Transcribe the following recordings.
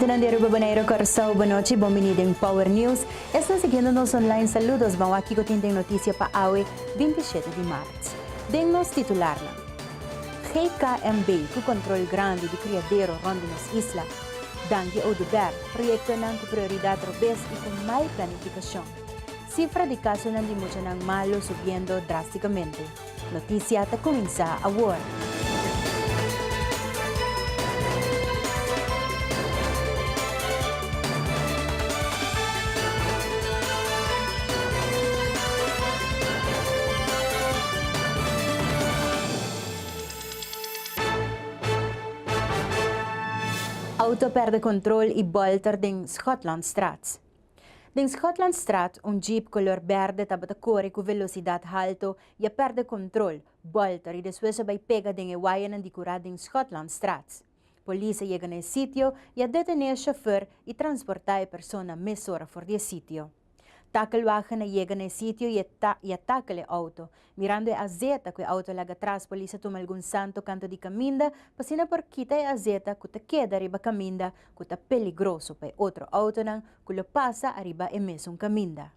Televidentenan di Aruba, Bonaire, Kòrsou, bon nochi, bon bini den Power News. Esnan siguiendo nos online, saludos, ban wak kiko tin den noticia pa awe, 27 di maart. Den nos titularnan, GKMB ku kontrol grandi di kriadero rònt di nos isla. Danki Oduber, proyektonan ku prioridat robes i ku mal planifikashon. Sifra di kasonan di muchanan malu subiendo drástikamente. Notisia ta kuminsá awor. Auto a perde kontrol i bolter den Schotlandstraat. Den Schotlandstraat un jeep kolor berde tabata kore ku velosidat halto i a perde kontrol, bolter i despues a bai pega den e wayanan di kurá den Schotlandstraat. Polis a yega na e sitio i a detené e shofùr i transportá e persona mesora for di e sitio. Takelwagen a yega na e sitio i a takel e outo. Mirando e azeta ku e outo a laga tras polis a tuma algun santo kanto di kaminda pa asina por kita e azeta ku ta keda riba kaminda ku ta peligroso pa e otro outonan ku lo pasa ariba e mesun kaminda.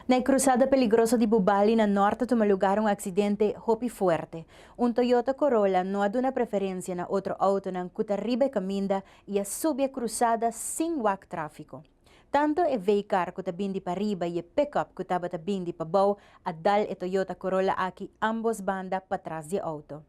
Na e krusada peligroso di Bubali na nort a tuma lugar un aksidente hopi fuerte. Un Toyota Corolla no a duna preferensia na otro outonan ku ta riba e kaminda i a subi e krusada sin wak tráfiko. Tantu e V-car ku ta bin di pariba i e pickup ku tabata bin di pabou a dal e Toyota Corolla aki ambos banda patras di e outo.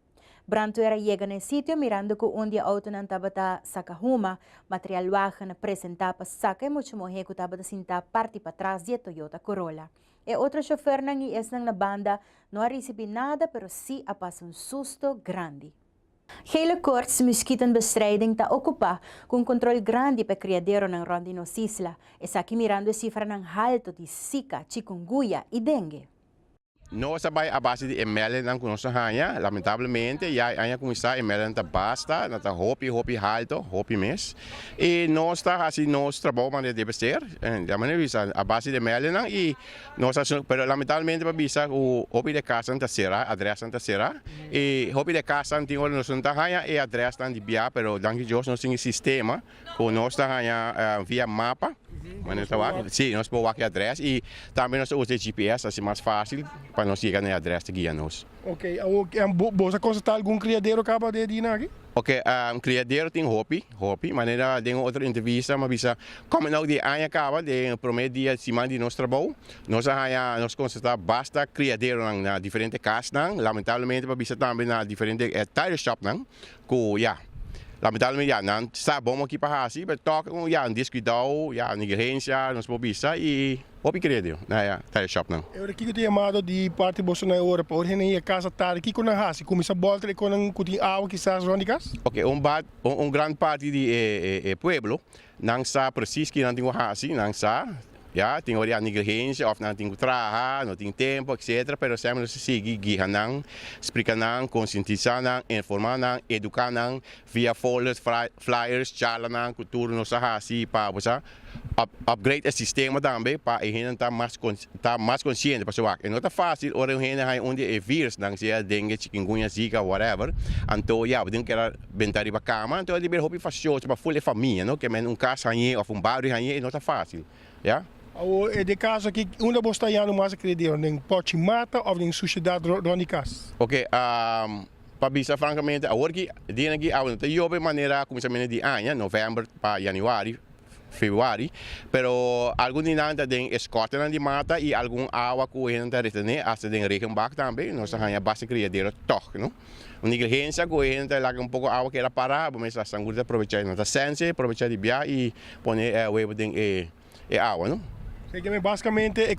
Brandweer a yega na e sitio mirando ku un di e outonan tabata saka huma. Materialwagen a presentá pa saka e mucha muhé ku tabata sintá parti patras di e Toyota Corolla. E otro shofernan i esnan na banda no a risibí nada pero sí a pasa un susto grandi. Gele Koorts Muskietenbestrijding ta okupá ku un kontrol grandi pa e kriaderonan rònt di nos isla, esaki mirando e sifranan haltu di Zika, Chikungunya i Dengue. Nos a bai a base di e meldingnan ku nos a haña. Lamentablemente ya e aña kuminsá e meldingnan ta basta, nan ta hopi hopi halto, hopi mes. I nos ta hasi nos trabou manera debe ser, di manera bisa a base di e meldingnan i nos a hasi, pero lamentablemente pa bisa ku hopi di e kasnan ta será, adrèsnan ta será i hopi di e kasnan tin ora nos no ta haña e adrèsnan di bia, pero danki Dios nos tin e sistema Ku nos ta haña via mapa, manera ta wak, sí, nos por wak e adrès i tambe nos ta usa e GPS, hasi mas fásil pa nos yega na e adrès ta guia nos. Ok, awor bo sa konstatá algun kriadero kaba den e dianan aki? Ok, kriadero tin hopi, hopi, manera den un otro entrevista mi a bisa, kòm nou di e aña kaba, den e promé dia siman di nos trabou, nos a haña, nos konstatá basta kriaderonan na diferente kasnan, lamentablemente pa bisa tambe na diferente tire shopnan, Ku ya, lamentablemente ya nan sa bon ki pa hasi, pero tok ya un descuidao, ya negligencia nos por bisa y hopi kredio na e tire shopnan. E ora kiko ta yamado di parti boso na e ora pa ora hende yega casa tardi kiko nan hasi? Kuminsa bolter e konan ku tin awa kisas rond di kas? Ok, un bat un gran parti di e e pueblo nan sa precies ki nan tin ku hasi, nan sa ya tin ora ya negligencia of nan tin ku traha, no tin tempo etcetera, pero semper nos ta sigui guia nan, splica nan, concientisa nan, informa nan, educa nan via folders, flyers, charlanan ku tur nos ta hasi pa bo sa upgrade e sistema tambe pa e hendenan ta mas ta mas conciente pasobra wak e no ta facil ora un hende haña un di e virusnan sea dengue, chikungunya, zika, whatever, anto ya bo tin ku keda benta riba cama anto e ta bira hopi fastioso pa ful e famia no ke men un cas hañ'e of un bario hañ'e e no ta facil ya. Awor e de caso aki unda bo sta yando mas a credero den pochi mata of den suciedad rond di cas? Ok pa bisa francamente awor ki dianan aki awe no ta yobe manera cuminsamento di aña november pa januari februari pero algun di nan ta den e scortenan di mata y algun awa cu hende ta retene hasta den regenbak tambe nos ta haña basta criadero toch no. Un negligencia cu e hende ta laga un poco awa keda para, bo mester sangur ta probecha, no ta sense, probecha di bia y pone e huevo den e awa, no. Esei ke men basicamente e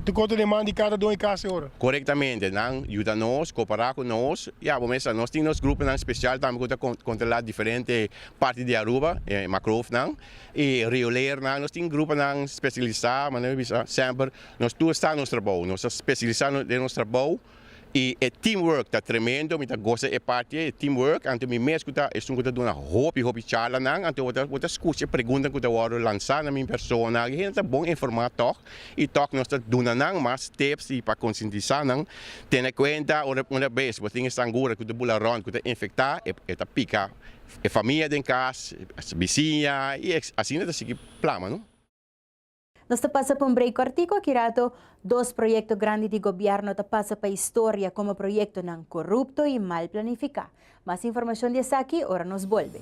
tur cosa ta den man di cada don e cas e ora. Corectamente, nan yuda nos, coopera cu nos, ya bo mester, nos tin nos gruponan special tambe cu ta controla diferente parti di Aruba, e macroofnan y rioleernan, nos tin gruponan specialisa, manera mi bisa semper, nos tur sa nos trabou, nos ta specialisa den nos trabou. I e teamwork ta tremendo, mi ta gosa e parti ei, e teamwork, anto mi mes ku ta esun ku ta duna hopi hopi charlanan, anto bo ta bo ta skucha e preguntanan ku ta wòrdu lansá na mi persona, e hende ta bon informá tòg, i tòg nos ta duna nan mas tips i pa konsientisá nan, tene kuenta ora unda bes bo tin e sangura ku ta bula rònt ku ta infektá, e ta pika e famia den kas, bisiña i asina ta sigui plama no. Nos ta pasa pa un break cortico aki rato. Dos proyecto grandi di gobierno ta pasa pa historia como proyectonan corupto y mal planifica. Mas informacion di esaki ora nos bolbe.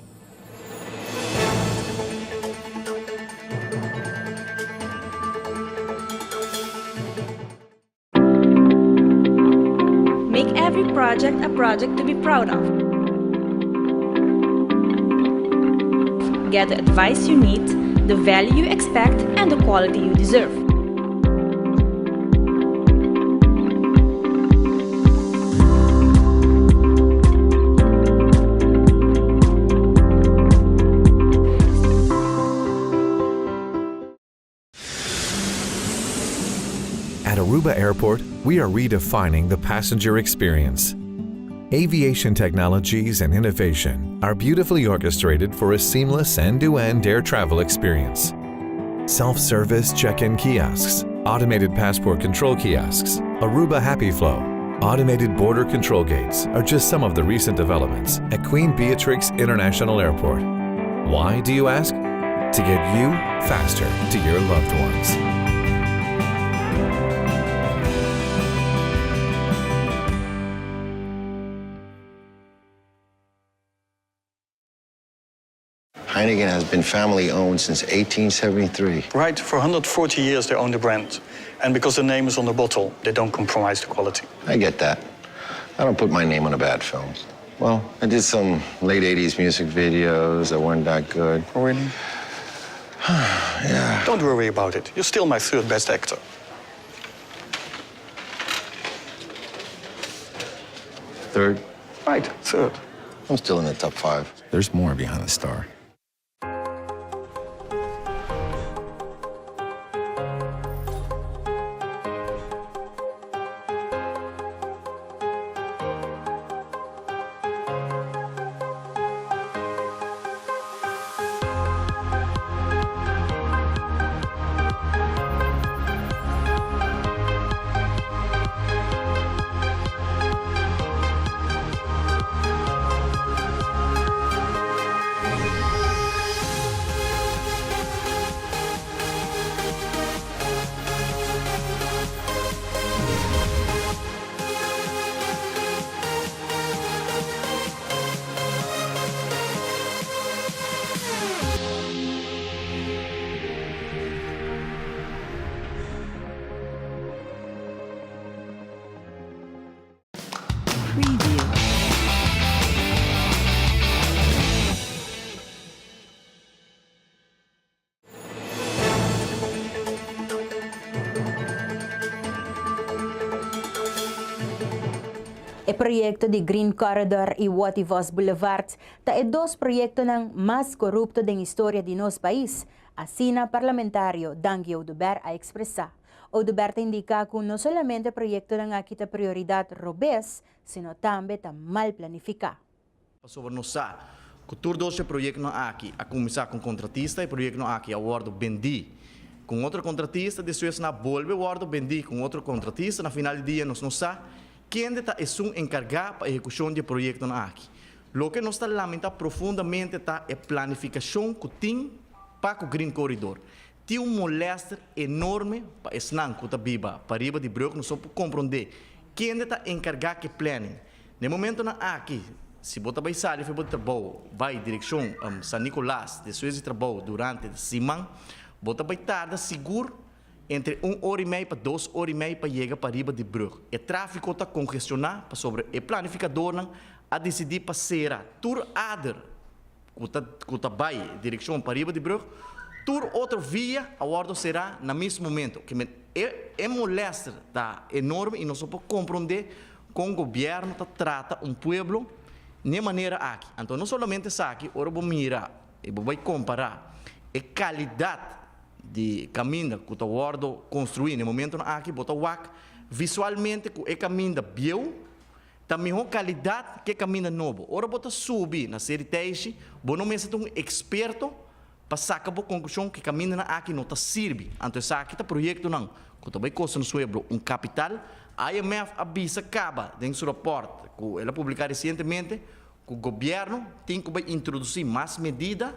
Make every project a project to be proud of. Get the advice you need, the value you expect and the quality you deserve. At Aruba Airport, we are redefining the passenger experience. Aviation technologies and innovation are beautifully orchestrated for a seamless end-to-end air travel experience. Self-service check-in kiosks, automated passport control kiosks, Aruba Happy Flow, automated border control gates are just some of the recent developments at Queen Beatrix International Airport. Why, do you ask? To get you faster to your loved ones. Heineken has been family owned since 1873. Right, for 140 years they own the brand. And because the name is on the bottle, they don't compromise the quality. I get that. I don't put my name on a bad film. Well, I did some late 80s music videos that weren't that good. Oh, really? Yeah. Don't worry about it. You're still my third best actor. Third? Right, third. I'm still in the top five. There's more behind the star. Preview. E proyecto di Green Corridor y Watty Vos Boulevard ta e dos proyectonan mas corupto den historia di nos pais, asina parlamentario Dangui Oduber a expresa. Oduber ta indica cu no solamente e proyectonan aki ta prioridad robes, sino tambe ta mal planifica. Pasobra nos sa ku tur dos e proyektonan aki a kuminsá ku un kontratista, e proyektonan aki a wòrdu bendí ku un otro kontratista, despues nan a bolbe wòrdu bendí ku un otro kontratista. Na final di dia nos no sa kende ta esun enkargá pa ehekushon di e proyektonan aki. Loke nos ta lamentá profundamente ta e planifikashon ku tin pa ku Green Corridor. Tin un molèster enorme pa esnan ku ta biba pariba di brug, nos no por komprondé kende ta enkargá ku e planning. Na e momentonan aki, si bo ta bai sali for bo trabou bai direkshon San Nicolas despues di trabou durante di siman, bo ta bai tarda sigur entre un ora i mei pa dos ora i mei pa yega pariba di brug. E tráfiko ta kongestioná pasobra e planifikadornan a disidí pa sera tur ader ku ta ku ta bai direkshon pariba di brug, tur otro via a wòrdu será na mes momento. Ke men e e molèster ta enorme i nos no por komprondé kon gobièrnu ta trata un pueblo n'e manera aki. Anto no solamente esaki, ora bo mira i bo bai kompará e kalidat di kaminda ku ta wòrdu konstruí n'e momentonan aki, bo ta wak visualmente ku e kaminda bieu. Ta mihó kalidat ku e kaminda nobo. Ora bo ta subi na Seri Teishi, bo no mester ta un eksperto pa saka bo konklushon ku e kamindanan aki no ta sirbi. Anto esaki ta proyektonan ku ta bai kosta nos pueblo un kapital. IMF a bisa kaba den su rapòrt ku el a publiká resientemente ku gobièrnu tin ku bai introdusí mas medida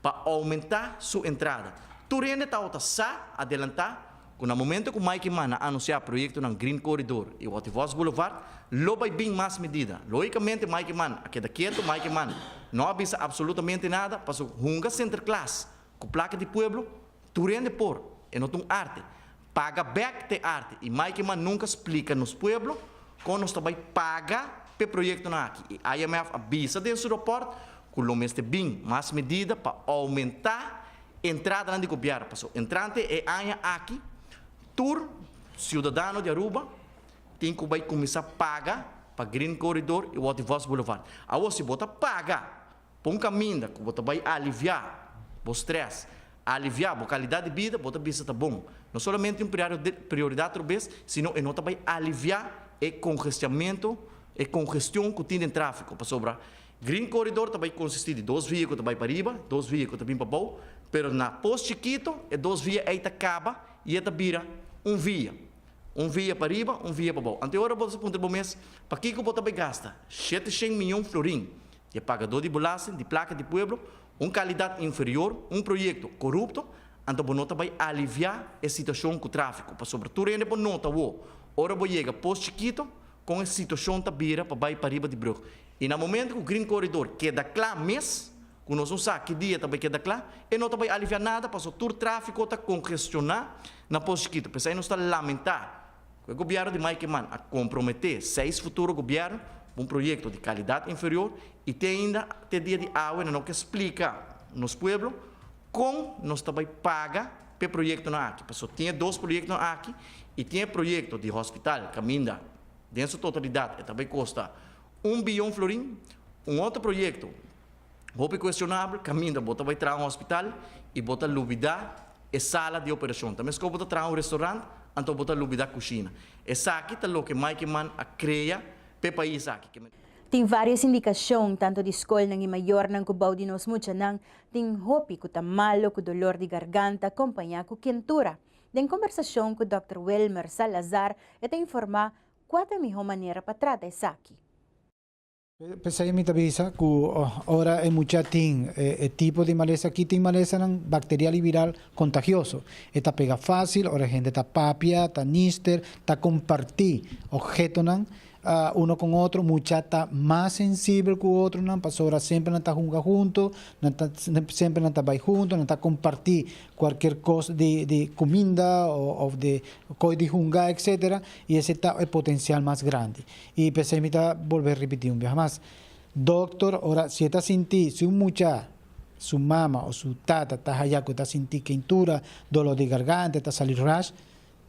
pa oumentá su entrada. Tur hende tabata sa adelantá ku na momento ku Mike Eman a anunsiá proyektonan Green Corridor i Watervos Boulevard, lo bai bin mas medida. Lógikamente Mike Eman a keda ketu, Mike Eman no a bisa absolutamente nada, pasobra hunga Sinterklaas ku plaka di pueblo, tur hende por, e no ta un arte. Paga bèk ta e arte i Mike Eman nunka splika nos pueblo kon nos ta bai paga p'e proyektonan aki. I IMF a bisa den su rapòrt ku lo mester bin mas medida pa oumentá entradanan di gobièrnu. Pasobra entrante e aña aki tur siudadano di Aruba tin ku bai kuminsá paga pa Green Corridor i Watervos Boulevard. Awor si bo ta paga pa un kaminda ku bo ta bai aliviá bo strès, aliviá bo kalidat di bida, bo ta bisa ta bon. No solamente un prioridat robes, sino e no ta bai aliviá e kongestiamentu, e kongestion ku tin den tráfiko. Pasobra Green Corridor ta bai konsistí di dos via ku ta bai pariba, dos via ku ta bin pabou, pero na Pos Chikito e dos via ei ta kaba i e ta bira un via. Un via pariba, un via pabou. Anto e ora bo ta puntra bo mes, pakiko bo ta bai gasta 700 miyon florin di e pagadó di belasting, di plaka di pueblo, un kalidat inferior, un proyekto korupto, anto bo no ta bai aliviá e situashon ku tráfiko, pasobra tur hende por nota awor, ora bo yega Pos Chikito, kon e situashon ta bira pa bai pariba di brug. I na momento ku Green Corridor keda kla mes, ku nos no sa ki dia ta bai keda kla, e no ta bai aliviá nada pasobra tur tráfiko ta kongestioná na Pos Chikito. P'esei nos ta lamentá ku e gobièrnu di Mike Eman a komprometé seis futuro gobièrnu pa un proyekto di kalidat inferior i te ainda te dia di awe nan no ke splika nos pueblo kon nos ta bai paga p'e proyektonan aki. Pasobra tin e dos proyektonan aki i tin e proyekto di hospital kaminda den su totalidat e ta bai kosta un biyon florin. Un otro proyekto hopi kuestionabel kaminda bo ta bai traha un hospital i bo ta lubidá e sala di operashon. Ta meskos bo ta traha un restaurant anto bo ta lubidá kushina. Esaki ta loke Mike Eman a krea p'e pais aki. Tin varios indikashon tanto di skolnan i mayornan ku bou di nos muchanan tin hopi ku ta malo ku dolor di garganta kompañá ku kentura. Den kombersashon ku dòkter Wilmer Salazar e ta informá kua ta e mihó manera pa trata esaki. P'esei mi ta bisa ku ora e mucha tin e tipo di malesa aki, tin malesanan bakterial i viral kontagioso. E ta pega fásil ora e hende ta papia, ta nister, ta kompartí ophetonan uno con otro, mucha ta mas sensibel cu otronan pasobra semper nan ta hunga hunto, nan ta semper nan ta bay hunto, nan ta comparti cualkier cos di di cuminda of di coy di hunga etcetera y ese ta e potencial mas grandi. Y p'esey mi ta bolbe ripiti un biaha mas, doctor ora si e ta sinti si un mucha su mama o su tata ta haya cu ta sinti keintura, dolor di garganta, ta sali rash,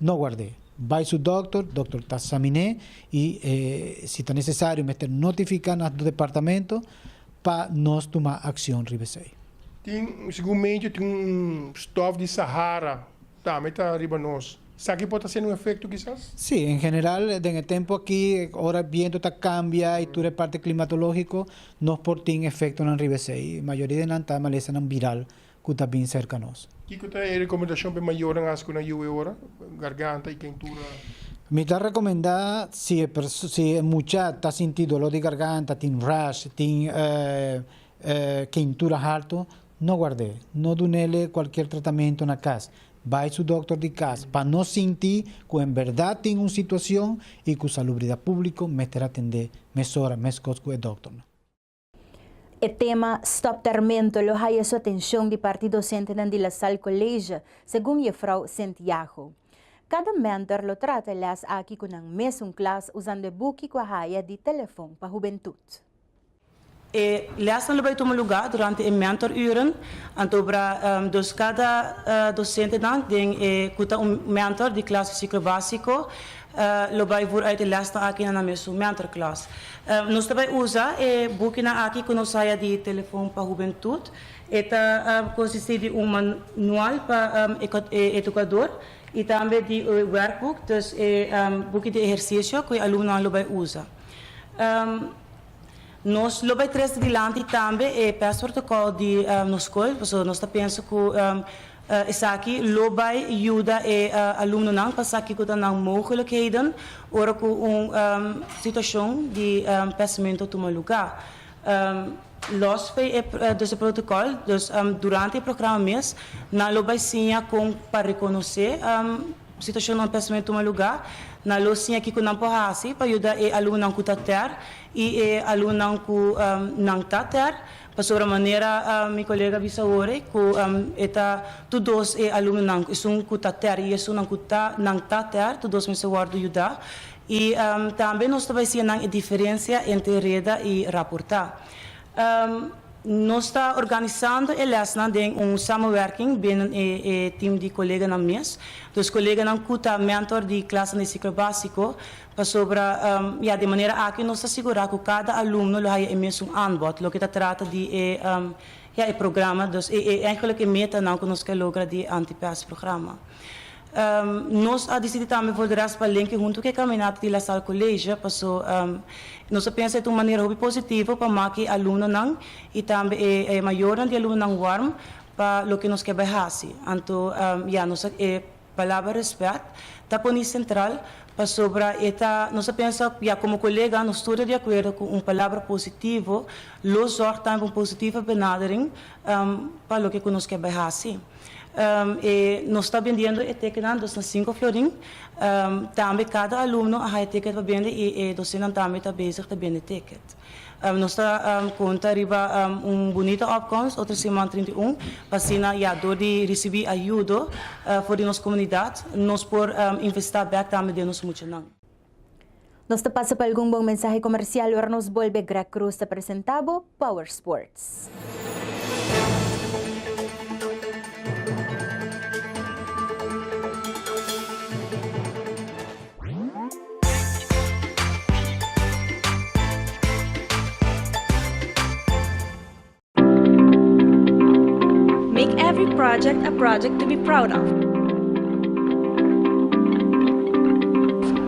No guard'é. Bai su dokter, dokter ta saminé i si ta nesesario mester notifiká na departamento pa nos tuma akshon riba esei. Tin, segun medio tin un stof di Sahara tambe ta riba nos. Esaki por ta haciendo un efecto kisas? Sí, en general den e tempo aki ora e biento ta cambia y tur e parte climatologico nos por tin efectonan riba esei. Mayoria di nan ta malesanan viral ku ta bin serka nos. Kiko ta e rekomendashon pa e mayornan hasi ku nan yu e ora garganta i kentura? Mi ta rekomendá si e si e mucha ta sinti doló di garganta, tin rash, tin kentura haltu, no guard'é. No dun'el kualkier tratamentu na kas. Bai su dòkter di kas pa no sinti ku en bèrdat tin un situashon i ku Salubridat Públiko mester atendé mesora meskos ku e dòkternan. E tema Stop Tarmento lo haya su atencion di parti docentenan di La Salle College, segun Juffrouw Sint-Jago. Cada mentor lo trata e les aki cu nan mesun klas usando e buki cu a haya di Telefon pa Hubentud. E lesnan lo bai tuma lugá durante e mentoruren, anto bra dus kada dosentenan den e ku ta un mentor di klas di siklo básiko lo bai vur uit e lesnan aki na nan mesun mentorklas. Nos ta bai usa e bukinan aki ku nos haya di Telefon pa Hubentut. E ta konsistí di un manual pa e edukador i tambe di e werkboek, dus e buki di ehersisio ku e alumnonan lo bai usa. Nos lo bai trese dilanti tambe e pestprotocol di nos skol, pasobra nos ta pensa ku esaki lo bai yuda e alumnonan pa sa kiko ta nan mogelijkheden ora ku un situashon di pestmento tuma lugá. Los fei e dus e protocol, dus durante e programa mes nan lo bai siña kon pa rekonosé situashonnan pestmento tuma lugá, nan lo siña kiko nan por hasi pa yuda e alumnonan ku ta tèr i e alumnonan ku nan ta tèr, pasobra manera mi kolega bisa awor ku e ta tur dos e alumnonan, esun ku ta tèr i esunnan ku ta nan ta tèr, tur dos mester wòrdu yudá. I tambe nos ta bai siña nan e diferensia entre reda i raportá. Nos ta organisando e lèsnan den un samenwerking binnen e e team di koleganan mes. Dus koleganan ku ta mentor di klasnan di siklo básiko, pasobra ya di manera aki nos ta sigurá ku kada alumno lo haya e mesun aanbod, loke ta trata di e ya e programa, dus e e eigenlijk e metanan ku nos ke logra di e anti-pest programa. Nos a disidí tambe for di rest pa linki huntu ku e kaminata di La Salle College paso nos a pensa e ta un manera hopi positivo pa maki e alumnonan i tambe e mayornan di alumnonan warm pa loke nos ke bai hasi. Anto ya nos a e palabra respet ta poni sentral pasobra e ta nos a pensa ya komo kolega nos tur ta di akuerdo ku un palabra positivo lo zorg tambe pa un positivo benadering pa loke ku nos ke bai hasi. E nos ta bendiendo e ticketnan dus na cinco florin. Tambe cada alumno a haya ticket pa bende y e docentenan tambe ta bezig ta bende ticket. Nos ta conta riba un bunita opkomst otro siman 31 pa asina ya door di ricibi ayudo for di nos comunidad nos por investa bek tambe den nos muchanan. Nos ta pasa pa algun bon mensahe comercial ora nos bolbe Greg Cruz ta presenta bo Power Sports. Make every project a project to be proud of.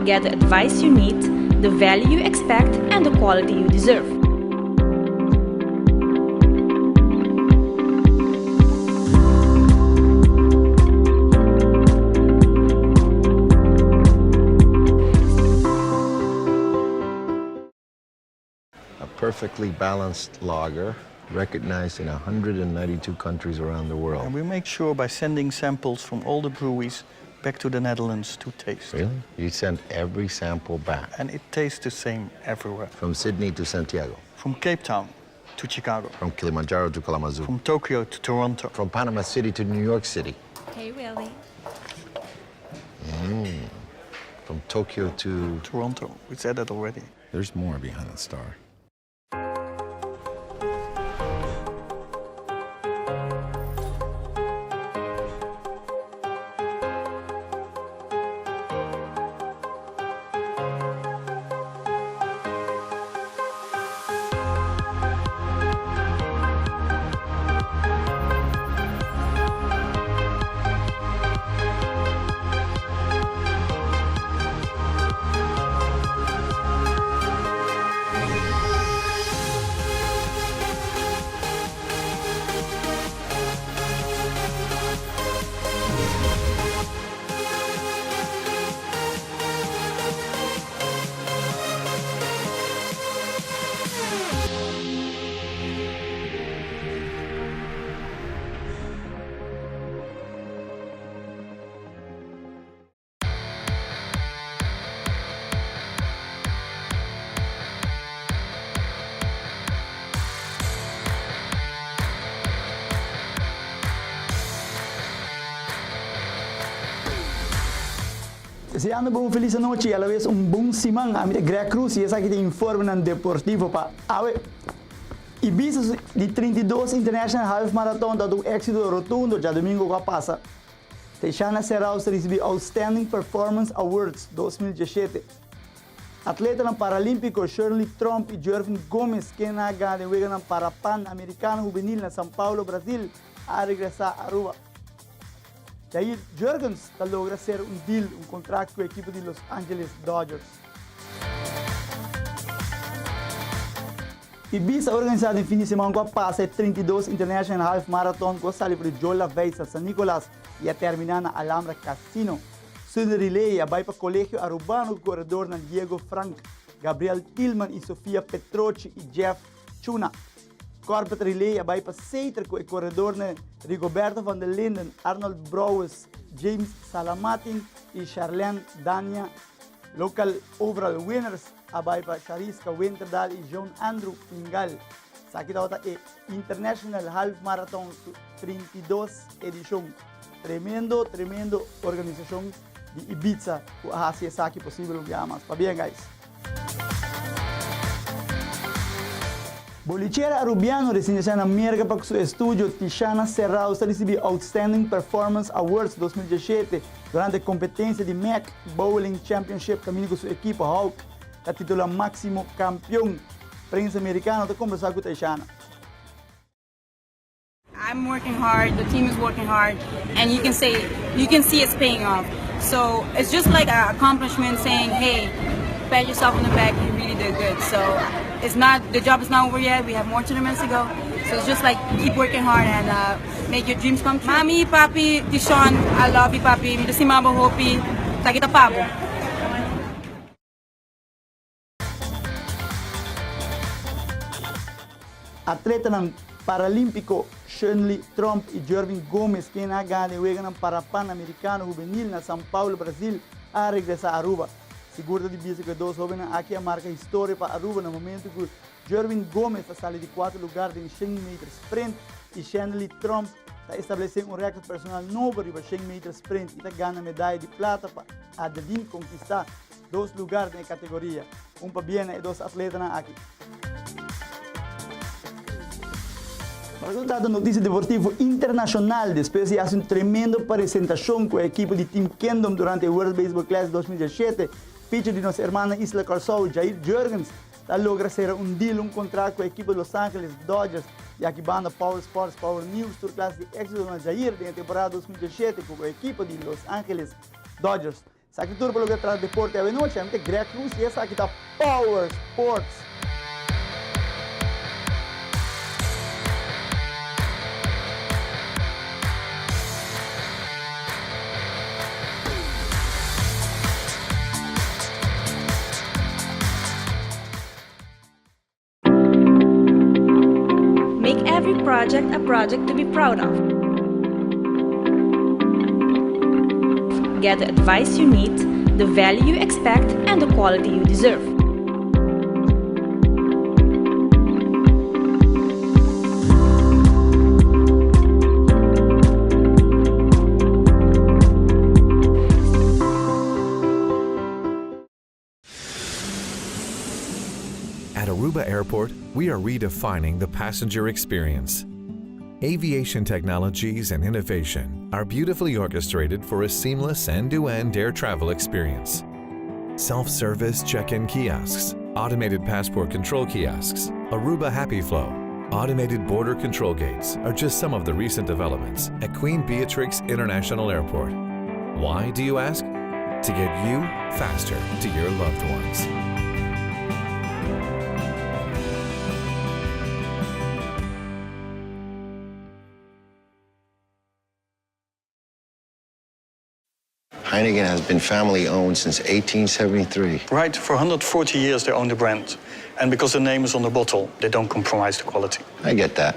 Get the advice you need, the value you expect, and the quality you deserve. A perfectly balanced lager recognized in 192 countries around the world. And we make sure by sending samples from all the breweries back to the Netherlands to taste. Really? You send every sample back? And it tastes the same everywhere. From Sydney to Santiago? From Cape Town to Chicago. From Kilimanjaro to Kalamazoo. From Tokyo to Toronto. From Panama City to New York City. Hey, Willie. Mm. From Tokyo to... Toronto. We said that already. There's more behind the star. Deseando bo un felis anochi y a la vez un bon siman. Ami ta Greg Cruz y esaki ta informenan deportivo pa awe. Ibiza su di 32 International Half Marathon ta un exito rotundo djadomingo cu a pasa. Teixana Serraus ta ricibi Outstanding Performance Awards 2017. Atletanan paralímpico Shirley Tromp y Jervin Gomez ken a gana den Weganan Para Pan Americano Hubenil na San Paulo, Brazil, a regresa Aruba. Jair Jurgens ta logra cera un deal, un contract cu e ekipo di Los Angeles Dodgers. Ibis a organisa den fin di siman cu a pasa e 32 International Half Marathon cu a sali for di Joe Laveist na San Nicolas y a termina na Alhambra Casino. Sunday Relay a bay pa Colegio Arubano cu coredornan Diego Frank, Gabriel Tilman y Sofia Petrochi y Jeff Chuna. Corporate Relay a bay pa Seiter cu e coredornan Rigoberto van der Linden, Arnold Brouwers, James Salamatin y Charlene Dania. Local Overall Winners a bai pa Shariska Winterdal y John Andrew Fingal. Esaki tabata e International Half Marathon su 32 edicion. Tremendo, tremendo organisacion di Ibiza cu a haci esaki posibel un biaha mas. Pabien guys! Bolichera Arubiano residencia na Merca pa cu su estudio Tishana Serrao ta ricibi Outstanding Performance Awards 2017 durante competencia di Mac Bowling Championship caminda cu su ekipo Hawk ta titula maximo campeon. Prensa Mericano ta combersa cu Tishana. I'm working hard, the team is working hard, and you can say you can see it's paying off. So it's just like an accomplishment saying, hey, pat yourself on the back, you really did good. So it's not the job is not over yet. We have more tournaments to go. So it's just like keep working hard and uh, make your dreams come true. Mami, papi, Tishon, I love you, papi. Mi ta stima bo hopi. Taki ta pa bo. Atletanan paralímpiko Shirley Tromp i Jervin Gomez ken a gana e Weganan Parapan Americano Hubenil na São Paulo, Brasil, a regresá Aruba. Sigur ta di bisa ku e dos hóbennan aki a marka historia pa Aruba na momento ku Jervin Gomez a sali di kuater lugar den shen meter sprint i Shanley Tromp ta establesé un rèkòrt personal nobo riba shen meter sprint i ta gana medaya di plata pa Adedin konkistá dos lugar den e kategoria. Un pabien na e dos atletanan aki. Resultado Noticia Deportivo Internacional despues di haci un tremendo presentacion cu e ekipo di Team Kingdom durante e World Baseball Classic 2017, pitcher di nos hermana isla Corsou, Jair Jurgens, ta logra cera un deal, un contract cu e ekipo di Los Angeles Dodgers. Di aki banda Power Sports, Power News tur clase di exito na Jair den e temporada 2017 cu e ekipo di Los Angeles Dodgers. Esaki tur pa loke ta trata deporte awe nochi. Ami ta Greg Cruz y esaki ta Power Sports. Make every project a project to be proud of. Get the advice you need, the value you expect, and the quality you deserve. At Aruba Airport, we are redefining the passenger experience. Aviation technologies and innovation are beautifully orchestrated for a seamless end-to-end air travel experience. Self-service check-in kiosks, automated passport control kiosks, Aruba Happy Flow, automated border control gates are just some of the recent developments at Queen Beatrix International Airport. Why, do you ask? To get you faster to your loved ones. Heineken has been family owned since 1873. Right, for 140 years they own the brand. And because the name is on the bottle, they don't compromise the quality. I get that.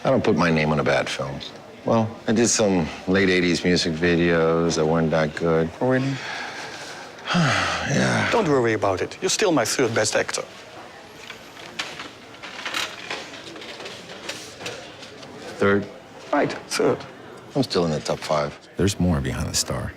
I don't put my name on a bad film. Well, I did some late 80s music videos that weren't that good. Oh, really? yeah. Don't worry about it. You're still my third best actor. Third? Right, third. I'm still in the top five. There's more behind the star.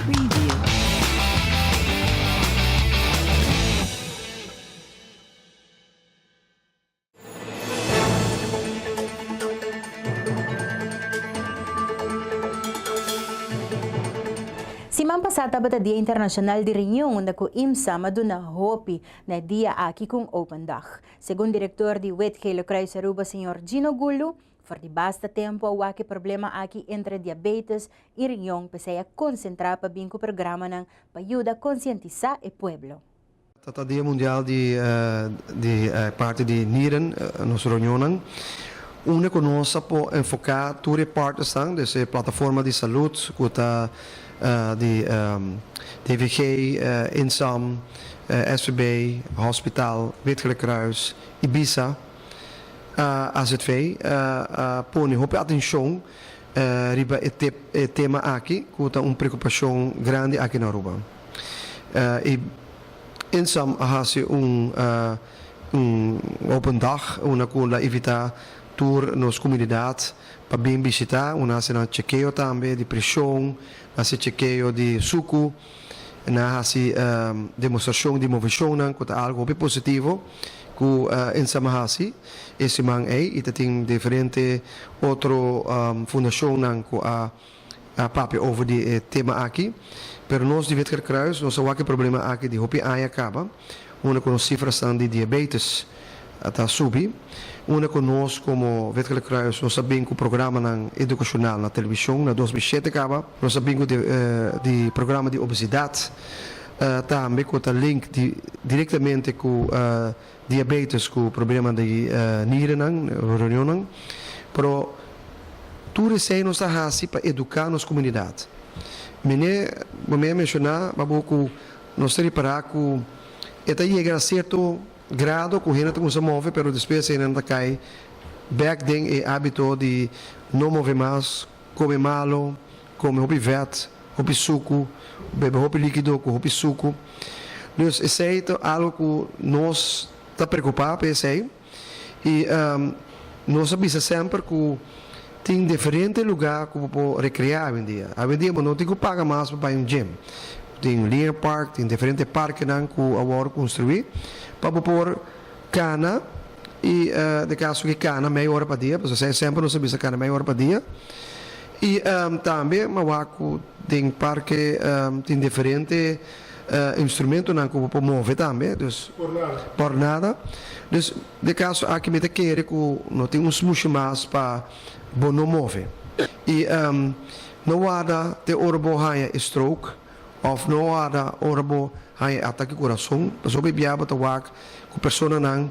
Preview. Siman pasá tabata Dia Internashonal di Riñon unda ku IMSAM a duna hopi na e dia aki ku un open dag. Segun direktor di Wit Gele Kruis Aruba señor Gino Gulu, for di basta tempu a wak e problema aki entre diabetes i riñon p'esei a konsentrá pa bin ku programanan pa yuda konsientisá e pueblo. Ta ta Dia Mundial di di parti di nieren, nos reunionnan, unda ku nos a por enfoká tur e partnersnan, dus e plataforma di salud ku ta di DVG, Insam, SVB, Hospital, Wit Gele Kruis, Ibisa, AZV, a pone hopi atenshon riba e tema aki ku ta un preokupashon grandi aki na Aruba. E Insam a hasi un un open dag unda ku la invitá tur nos komunidat pa bin bishitá. Unda hasi nan chekeo tambe di preshon, hasi chekeo di suku, nan hasi demostrashon di moveshonnan ku ta algu hopi positivo ku Insam a hasi e siman ei i ta tin diferente otro fundashonnan ku a a papia over di e tema aki, pero nos di Witger Kruis nos a wak e problema aki di hopi aña kaba, unda ku nos sifrasnan di diabetes ta subi, unda ku nos komo Witgele Kruis nos a bin ku programanan edukashonal na televishon na 2007 kaba, nos a bin ku di programa di obesidat tambe ku ta link di direktamente ku diabetes ku problema di nirennan, reunionnan, pero tur esei nos ta hasi pa eduká nos komunidat. Mene bo mi a menshoná babo ku nos ta ripará ku e ta yega na sierto grado ku hende ta kuminsá move pero despues hende ta kai bèk den e hábito di no move mas, kome malo, kome hopi vèt, hopi suku, bebe hopi likido ku hopi suku. Dus esei ta algu ku nos ta preokupá pa esei i nos a bisa semper ku tin diferente lugá ku bo por rekreá awendia. Awendia bo no tin ku paga mas pa bai un gym. Tin Linear Park, tin diferente parkenan ku a wòrdu konstruí pa bo por kana i den kaso ki kana mei ora pa dia, pasobra esei semper nos a bisa kana mei ora pa dia. I tambe mi a wak ku den parke tin diferente instrumentonan ku bo por move tambe, dus por nada. Dus den kaso aki mi ta kere ku no tin un smushi mas pa bo no move. I no warda te ora bo haña e stroke òf no warda ora bo haña e atake kurason, pasobra hopi bia bo ta wak ku personanan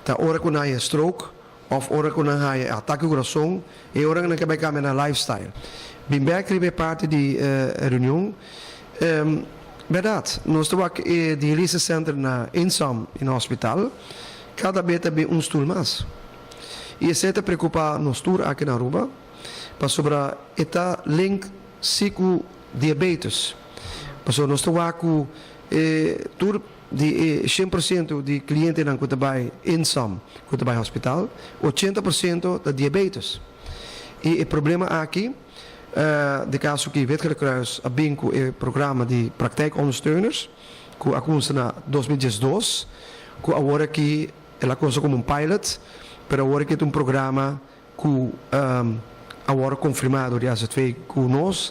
ta ora ku nan haña e stroke Of ora ku nan haña e atake kurason, e ora nan ke bai kambia nan lifestyle. Bin bek riba e parti di reunion. Bèrdat, nos ta wak e dialyse center na Insam i na hospital, kada be ta bin un stul mas. I esei ta preokupa nos tur aki na Aruba, pasobra e ta link si ku diabetes. Pasobra nos ta wak ku e tur. Di e 100% di klientenan ku ta bai Insam ku ta bai hospital, 80% ta diabetes. I e problema aki, den kaso ki Wit Gele Kruis a bin ku e programa di praktijkondersteuners ku a kuminsá na 2012, ku awor aki el a kuminsá komo un pilot, pero awor aki ta un programa ku a wòrdu konfirmá dor di AZV ku nos,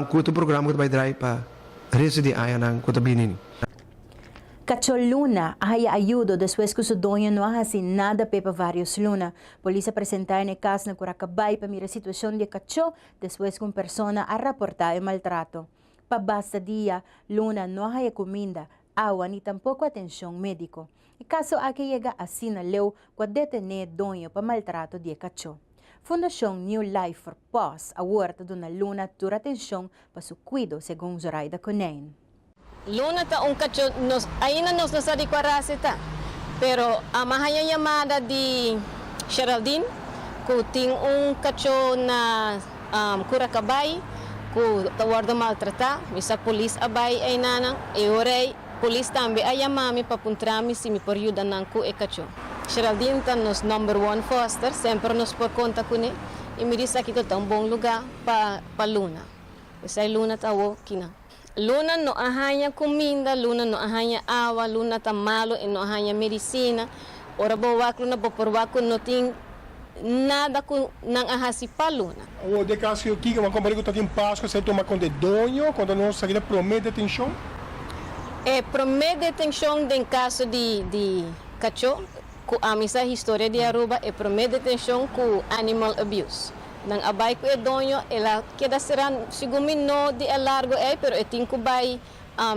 ku ta un programa ku ta bai drai pa resto di añanan ku ta bini. Kachó Luna a haya ayudo despues ku su doño no a hasi nada p'e pa vários luna. Polis a presentá en e kas na Curacabay pa mira situashon di e kachó despues ku un persona a raportá e maltrato. Pa basta dia, Luna no a haya kuminda, awa ni tampoko atenshon médiko. E kaso aki a yega asina leu ku a detené doño pa maltrato di e kachó. Fundashon New Life for Paws awor ta duna Luna tur atenshon pa su kuido, segun Zoraida Konijn. Luna ta un kachó, nos ainda nos no sa di kua rasa e ta, pero ama haña yamada di Geraldine ku tin un kachó na Curacabay ku ta wòrdu maltratá. Mi sa polis a bai einanan e ora ei. Polis tambe a yama mi pa puntra mi si mi por yuda nan ku e kachó. Geraldine ta nos number one foster, semper nos por konta kuné i mi di esaki lo ta un bon lugá pa pa Luna. Esei Luna ta awo kinan. Luna no a haña kuminda, Luna no a haña awa, Luna ta malu, e no a haña medisina. Ora bo wak Luna, bo por wak ku no tin nada ku nan a hasi pa Luna. Awor den kaso yo kiko, bo a kompar'é ku ta tin pas ku esei tuma konta e doño, konta nos esaki ta promé detenshon? E promé detenshon den kaso di di kachó ku ami sa historia di Aruba, e promé detenshon ku animal abuse. Nan a bai ku e doño, el a keda será, segun mi no di e largo ei, pero e tin ku bai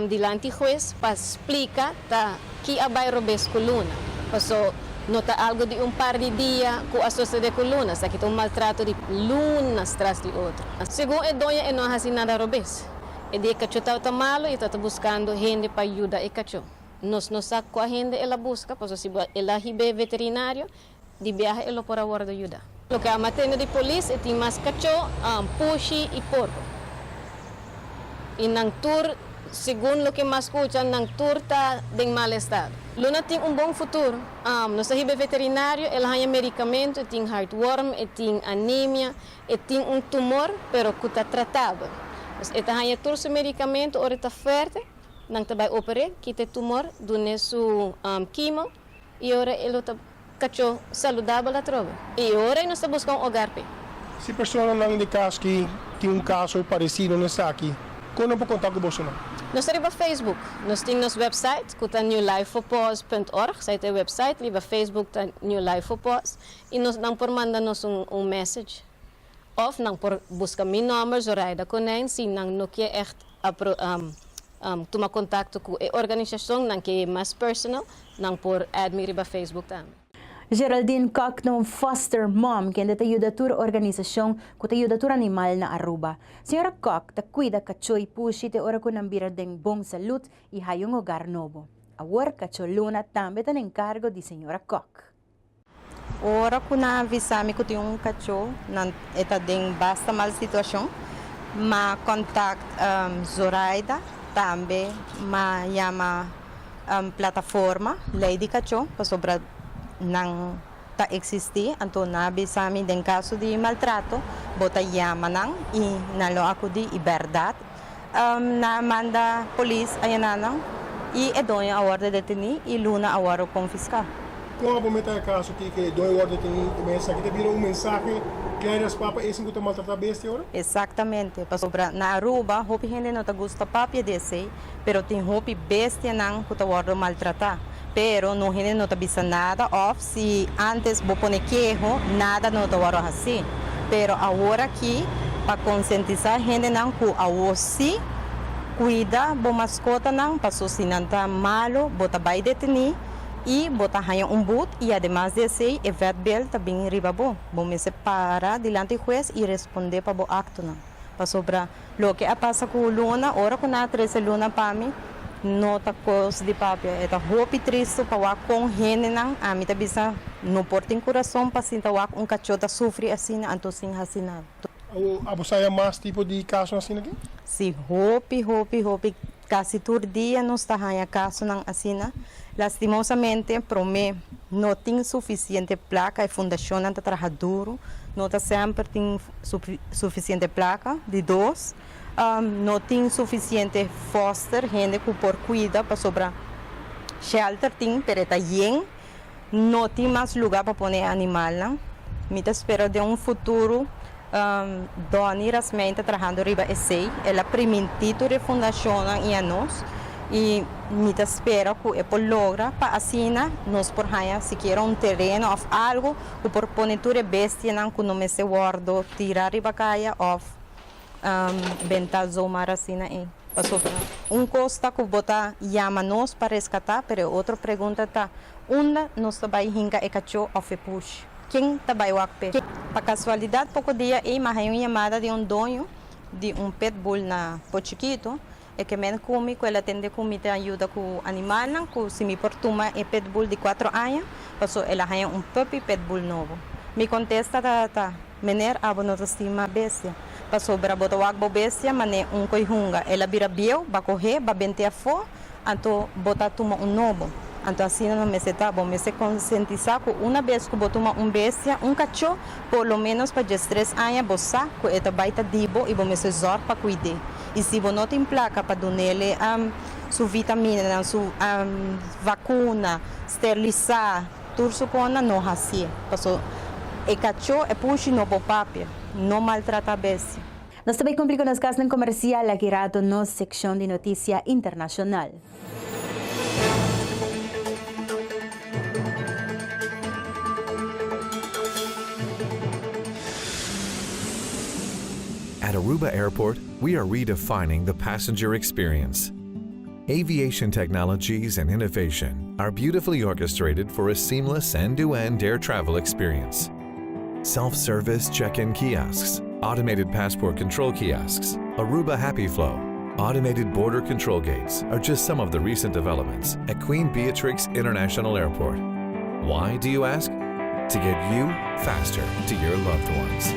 dilanti hues pa splika ta ki a bai robes ku Luna. Paso no ta algo di un par di dia ku a sosode ku Luna, esaki ta un maltrato di lunas tras di otro. Segun e doño e no a hasi nada robes. E di e kachó tabata malo i tabata buskando hende pa yuda e kachó. Nos no sa kua hende el a buska, paso si bo el a hib'é veterinario, Di biaha e lo por a wordo yuda. Loke a matende di polis e tin mas kachó, pushi i porko. I nan tur, segun loke mas skucha, nan tur ta den mal estado. Luna tin un bon futuro. Nos a hiba e veterinario, el a haña medicamento, e tin hartworm, e tin anemia, e tin un tumor, pero ku ta tratabel. Dus e ta haña tur su medicamento ora e ta fuerte, nan ta bai oper'é, kita e tumor, dun'é su chemo. I ora e lo ta kachó saludabel atrobe. I ora ei nos ta buska un hogar p'e. Si personanan di kas ki tin un kaso paresido na esaki, kon nan por konta ku bosonan? Nos ta riba Facebook. Nos tin nos website ku ta newlifeforpaws punt org, esei ta e website. Riba Facebook ta New Life for Paws. I nos nan por manda nos un un message. Òf nan por buska mi nòmber, Zoraida Konijn, si nan no ke ègt apro Tuma kontakto ku e organisashon, nan ke mas personal, nan por add mi riba Facebook tambe. Geraldine Kock ta un foster mom kende ta yuda tur organisashon ku ta yuda tur animal na Aruba. Señora Kock ta kuida kachó i pushi te ora ku nan bira den bon salud i haya un hogar nobo. Awor kachó Luna tambe ta na enkargo di señora Kock. Ora ku nan avisa mi ku tin un kachó, nan e ta den basta mal situashon. M'a kontakt Zoraida, tambe m'a yama plataforma Lei di Kachó pasobra nan ta eksistí. Anto nan a bisa mi den kaso di maltrato bo ta yama nan i nan lo akudí i bèrdat nan a manda polis ayaná nan i e doño a wòrdu detení i Luna a wòrdu konfiská. Kon abo meta e kaso ki ke doño wòrdu detení i men esaki ta bira un mensahe klare as papa esun ku ta maltratá bestia ora? Exactamente, pasobra na Aruba hopi hende no ta gusta papia di esey, pero tin hopi bestianan ku ta wòrdu maltratá, pero no hende no ta bisa nada òf si antes bo pone keho nada no ta wòrdu hasí. Pero awor aki pa konsientisá hendenan ku awor sí kuida bo maskotanan paso si nan ta malu bo ta bai detení i bo ta haña un but i ademas di esei e vetbel ta bin riba bo. Bo mester para dilanti hues i respondé pa bo aktonan. Pasobra loke a pasa ku Luna, ora ku nan a trese Luna pa mi, no ta kos di papia. E ta hopi tristu pa wak kon hendenan, ami ta bisa, no por tin kurason pa sinta wak un kachó ta sufri asina anto sin hasi nada. Abo sa ya mas tipo di kasonan asina aki? Si, hopi, hopi, hopi. Kasi tur dia nos ta haña kasonan asina. Lastimosamente, promé no tin sufisiente plaka, e fundashonnan ta traha duru, no ta semper tin sufisiente plaka. Di dos, no tin sufisiente foster, hende ku por kuida, pasobra shelter tin, pero e ta yen, no tin mas lugá pa pone e animalnan. Mi ta spera den un futuro Donny Rasmijn ta trahando riba esey. El a primintí tur e fundashonnan i a nos i mi ta spera ku e por logra pa asina nos por haña sikiera un tereno òf algu ku por pone tur e bestianan ku no mester wòrdu tira riba kaya òf benta zomaar asina ei. Pasobra un kos ta ku bo ta yama nos pa reskatá pero e otro pregunta ta unda nos ta bai hinka e kachó òf e push? Ken ta bai wak p'e? Pa kasualidat poko dia ei m'a haña un yamada di un doño di un pitbull na Pochiquito. E ke men ku mi ku el a tende ku mi ta yuda ku animalnan ku si mi por tuma e pitbull di kuatro aña paso el a haña un puppy pitbull nobo. Mi kontesta ta, Meneer abo no ta stima bestia pasobra bo ta wak bo bestia man'é un koi hunga. El a bira bieu, b'a kohé, b'a bent'é afó, anto bo ta tuma un nobo. Anto asina no mester ta. Bo mester konsientisá ku una bes ku bo tuma un bestia, un kachó, por lo ménos pa diestres aña bo sa ku e ta bai ta di bo i bo mester zòrg pa kuid'é. I si bo no tin plaka pa dun'é su vitaminanan, su vakuna, sterlisá, tur su kona, no hasié. Paso e kachó, e pushi no por papia. No maltratá bestia. Nos ta bai kumpli ku nos kasnan komersial aki rato nos sekshon di notisia internashonal. At Aruba Airport, we are redefining the passenger experience. Aviation technologies and innovation are beautifully orchestrated for a seamless end-to-end air travel experience. Self-service check-in kiosks, automated passport control kiosks, Aruba Happy Flow, automated border control gates are just some of the recent developments at Queen Beatrix International Airport. Why, do you ask? To get you faster to your loved ones.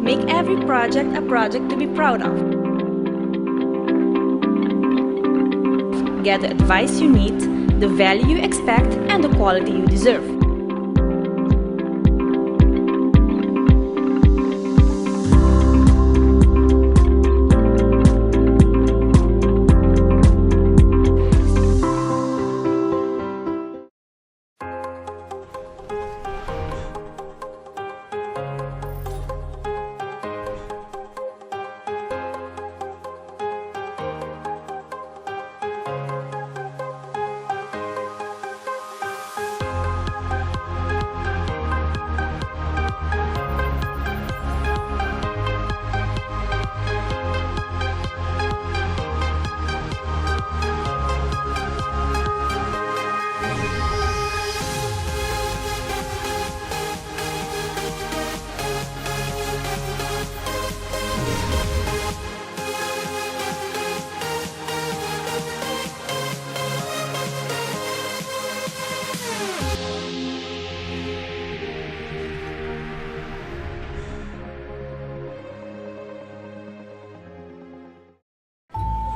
Make every project a project to be proud of. Get the advice you need, the value you expect, and the quality you deserve.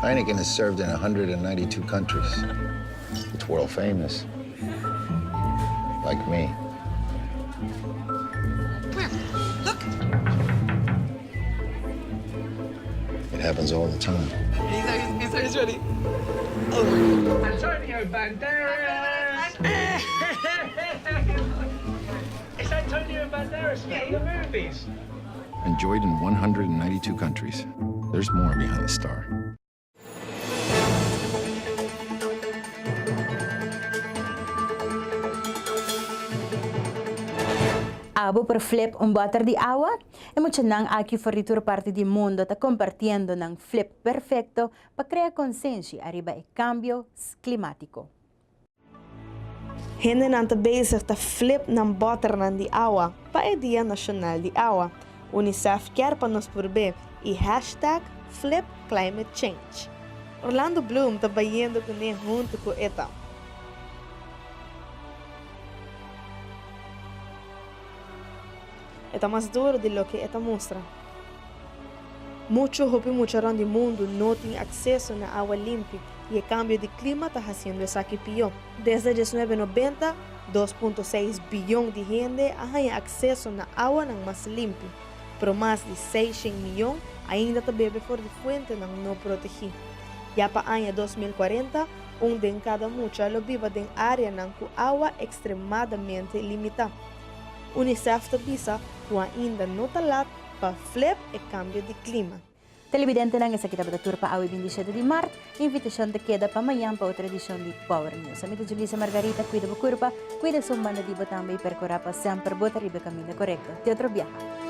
Heineken has served in 192 countries. It's world famous. Like me. Where? Look. It happens all the time. He's, he's, he's ready. Oh my God. Antonio Banderas! It's Antonio Banderas from the movies. Enjoyed in 192 countries. There's more behind the star. Abo por flip un boter di awa? E muchanan aki for di tur parti di mundo ta compartiendo nan flip perfecto pa crea consenshi ariba e cambio climatico. Hendenan ta bezig ta flip nan bòternan di awa pa e Dia Nashonal di Awa. UNICEF kier pa nos purb'é i hashtag Flip Climate Change. Orlando Bloom ta bayendo kuné huntu ku Eta. E ta mas duru di loke e ta mustra. Muchu hopi mucha rònt di mundu no tin akseso na awa limpi i e kambio di klima ta hasiendo esaki pió. Desde diesnuebe nobenta, dos punto seis biyon di hende a haña akseso na awanan mas limpi, pero mas di seishen miyon ainda ta bebe for di fuentenan no protegí. Ya pa aña 2040, un den kada mucha lo biba den áreanan ku awa ekstremadamente limitá. UNICEF ta bisa ku ainda no ta lat pa flip e kambio di klima. Televidentenan, esaki tabata tur pa awe 27 di mart. Invitashon ta keda pa mañan pa otro edishon di Power News. Ami ta Julissa Margarita, kuida bo kurpa, kuida esun banda di bo tambe i perkurá pa semper bo ta riba e kaminda korekto. Te otro biaha.